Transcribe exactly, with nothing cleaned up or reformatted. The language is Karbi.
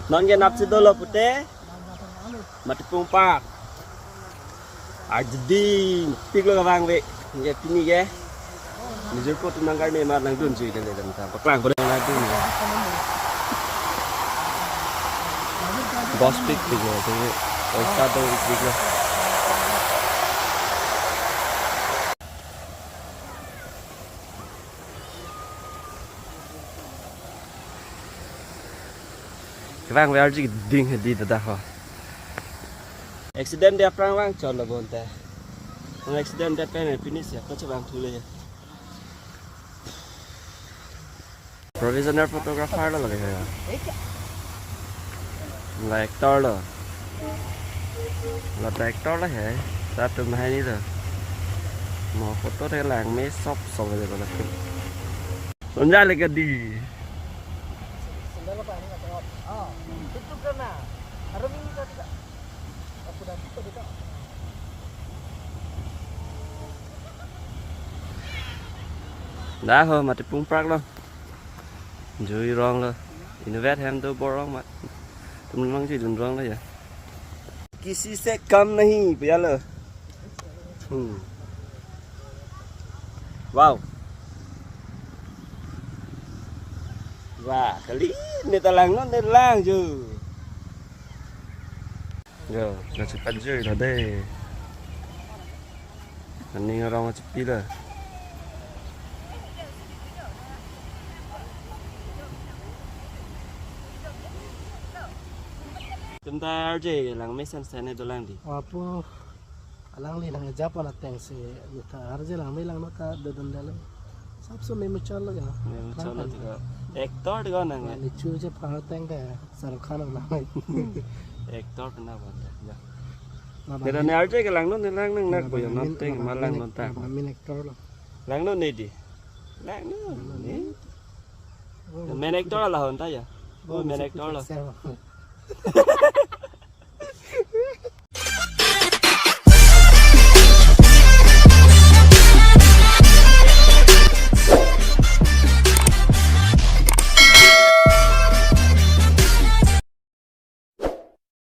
Non ke nap si dolo pute. Matipung Park. Arjuding piklo kevang ave. Ke pini ke. Nijor ko tunang karne mar nangdun jui dan dan ta. Paklang pada nangdun. Dos pik pik lo. Oisa do pik lo. Kevang ave arjuding hedi dada ho. Accident dia aphrang vangchotlo bonta. Accident dia pen finish ya, kachavang thule ya. Professional photographer lo lage ya. La actor lo. La ta actor lo hai. Latum hai ni lo. Mo photo theklong me sop sop aja lo latum. Sonja le kadi. Dah ho, Matipung Park lo. Jui rong lo. Inutvet hem do bor rong mat. Tum nang jui dun rong lo ya. Kisi se kam nahi, pia lo. Hmm. Wow. Wah, kali ne ta langnon ne lang jo. Jo, nangchepat jui lo dei. Aning arong achepi lo. Tum ta arje lang mesen sen ne dolang di. Apo alangli nang japan ateng si ta arje lang me lang no ta dodon dale. Sabso me muchal lo ya. Me muchal lo tika. Actor tika nang ya. Ni chu je pharo teng de Shahrukh Khan lang. Actor kena bata ya. Nida ne arje ke langnon ne lang nang nak boyo non teng ma langnon ta. Mamin actor lo. Langnon ne di. Langnon ne. Main actor la hon ta ya. Oh, main actor lo.